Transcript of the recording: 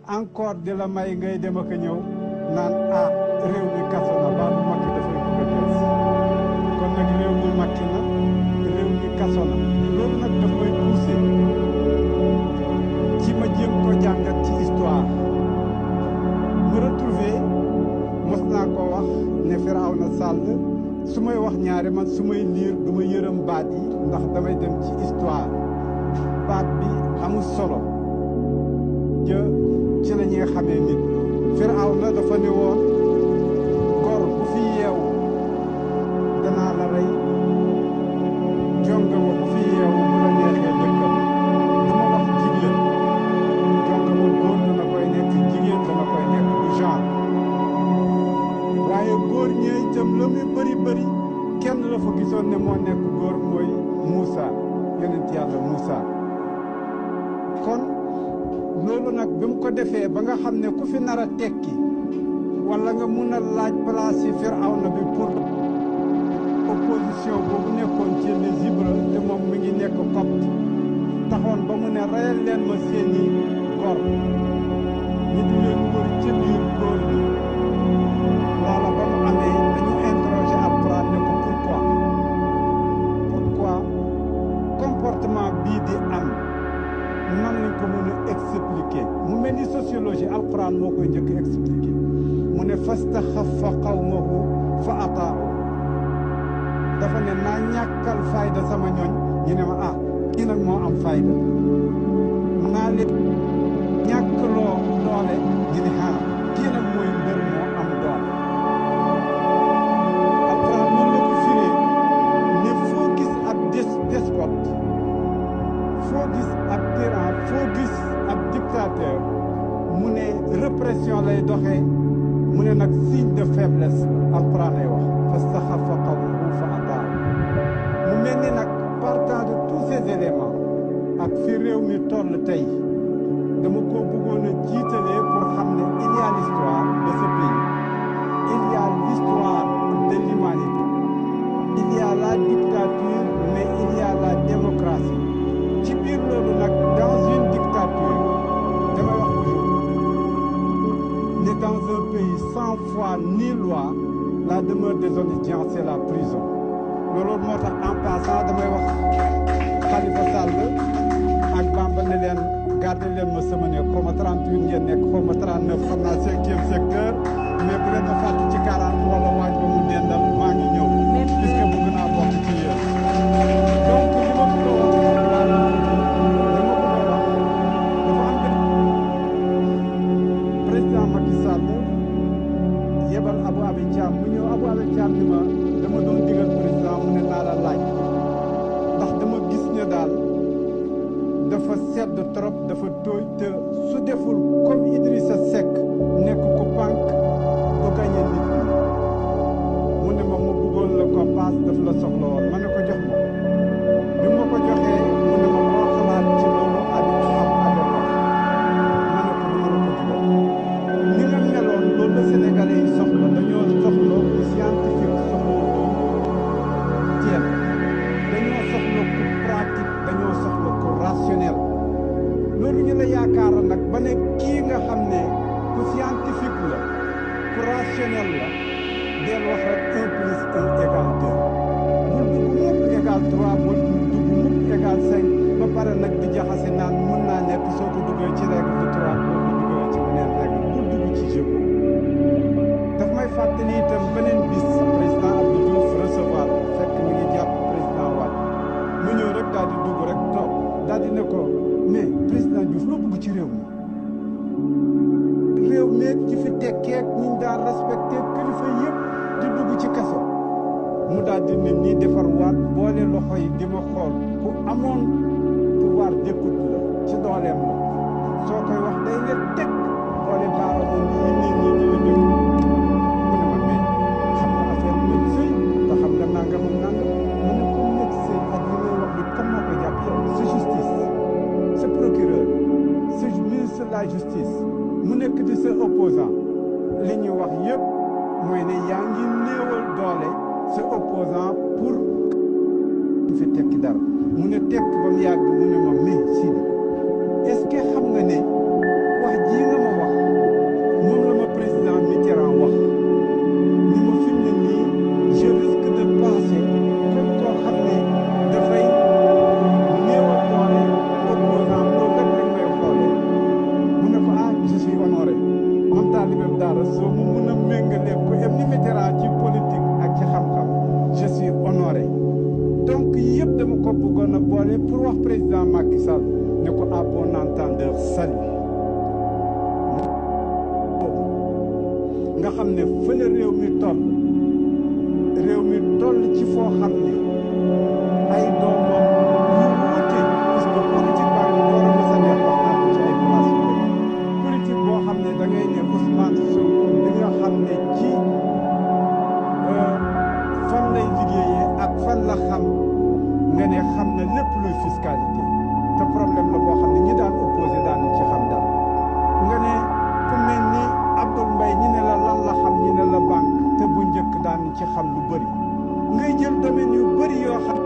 encore di la may ngay dem ak a ñëw naan réew mi kaso na baa bu Macky dafay bëgg a delsi kon nag réew mi Macky na réew mi kaso na loolu nag daf may poussé ci ma jéem ko jàngat ci histoire ma retrouvé mos naa ko wax ne Firawna Sall su may wax ñaari man su may liir du ma yërëm baat yi ndax damay dem ci histoire baat bi amul solo ci la ñuy xamee nit Firawna dafa ne woon gor bu fi yeewu danaa la rey jongama bu fi yeewu bu la neexee dëkkal du ma wax jigéen jongama góor dana koy nekk jigéen dana koy nekk du genre waaye góor ñee itam la muy bëri kenn la fa gisoon ne moo nekk góor mooy Moussa yonent yàlla Moussa kon loolu nag bi mu ko defee ba nga xam ne ku fi nar a tekki wala nga mun a laaj place yi Firawna bi pour opposition boobu nekkoon ci les Hébreux te moom mi ngi nekk copte taxoon ba mu ne reyal leen ma seeni gor ñu di leen wër ci biir góor gi loola ba mu amee dañu interroger Alxuraan ne ko pourquoi comportement bii di am nan lañ ko mën a expliquer mu mel ni sociologie Alxuraan moo koy njëkk expliquer mu ne fastaxaffa qawmahu fa ataahu dafa ne naa ñàkkal fayda sama ñooñ ñu ne ma kii nag moo am fayda naa leen ñàkkloo doole ñu ne kii nag mooy mbër moo am doole Alxuraan noonu la ko firee ne foo gis ab despote foo gis ab tyran foo gis ab dictateur mu ne répression lay doxee mu ne nag signe de faiblesse Alxuraan lay wax fastaxaffa qawmahu fa ataahu mu mel ni nag partant de tous ces éléments ak fi réew mi toll tey dama ko bëggoon a jiitalee pour xam ne il y a l'histoire de ce pays il y a l'histoire de l'humanité il y a la dictature mais il y a la démocratie ci biir loolu nag dans une dictature damay wax toujours ne dans un pays sans foi ni loi la demeure des indigents c'est la prison loolu moo tax en passant damay wax Khalifa Sall ak Bamba ne leen garder leen ma sama ne xaw ma 38 ngeen nekk xaw ma 39 xam naa 5e secteur mais bu leen a fàtte ci 40 wala waaj ba mu dendal maa ngi ñëw puisque bëgg naa bokk ci yéen donc li ma bëgg a wax dafa am président Macky Sall yebal Abou Abi Thiam mu ñëw Abou Abi Thiam ni ma dama doon digal président mu ne naa la laaj ndax dama gis ne daal dafa sedd trop dafa tooy te su deful comme Idrissa Seck nekk ko pànk du gagné nit ñi mu ne ma bëggoon la compass daf la soxla woon ma ne ko jox ma bi ma ko joxee mu ne ma moo xalaat ci loolu abi xam abel wax ma ne ko du ma la ko digal ni nga meloon loolu la Sénégalais yi soxla dañoo soxla ku scientifique soxla ku teel dañoo soxla ku pratique dañoo soxla ku rationnel loolu ñu la yaakaar nag ba ne kii nga xam ne ku scientifique la ku rationnel la del wax rek 1 plus 1 égale 2 bul dugg mukk égale 3 bul dugg mukk égale 5 ba pare nag di jaxase naan mën naa nekk soo ko duggee ci règle de 3 boo ko duggee ci beneen règle bul dugg ci jeu daf may fàttali itam beneen bis président Abdou Diouf recevoir fekk mi ngi jàpp président Wade mu ñëw rek daal di dugg rek toog daal di ne ko mais président Diouf loo bëgg ci réew mi ci fi tekkeek ñi ñu daan respecté kilifa yëpp di dugg ci kaso mu daal di ne nii defar waat boole loxo yi di ma xool ku amoon pouvoir d'écoute la ci dooleem la soo koy wax day ne teg boole baaramoon yi nit ñi di la déglu mu ne ma mais xam nga affaire médecin te xam nga nangam ak nangam mu ne ko médecin ak li ngay wax li kan moo koy jàpp yow c'est justice c'est procureur c'est ministre de la justice mu nekk di sa opposant li ñu wax yëpp mooy ne yaa ngi néewal doole sa opposant pour fi tekki dara mu ne tekk ba mu yàgg mu ne ma mais Sidi est-ce que xam nga ne wax jii nga ma wax dara soo mu mun a méngale ku em ni Mitterrand ci politique ak ci xam-xam je suis honoré donc yëpp dama ko bëggoon a boole pour wax président Macky Sall ne ko à bon entendeur salut nga xam ne fële réew mi toll ci foo xam ne ay doomam yu wuute parce que politique baa ngi door a mës a neex wax naa ko ci ay place yu bëri politique boo xam ne da ngay ne Ousmane Sonko bi nga xam ne ci fan lay liggéeyee ak fan la xam nga ne xam na lépp luy fiscalité te problème la boo xam ne ñi daan opposé daan ci xam daal nga ne ku mel ni Abdoul Mbaye ñi ne la lan la xam ñi ne la banque te bu njëkk daan ci xam lu bëri ngay jël domaine yu bëri yoo xam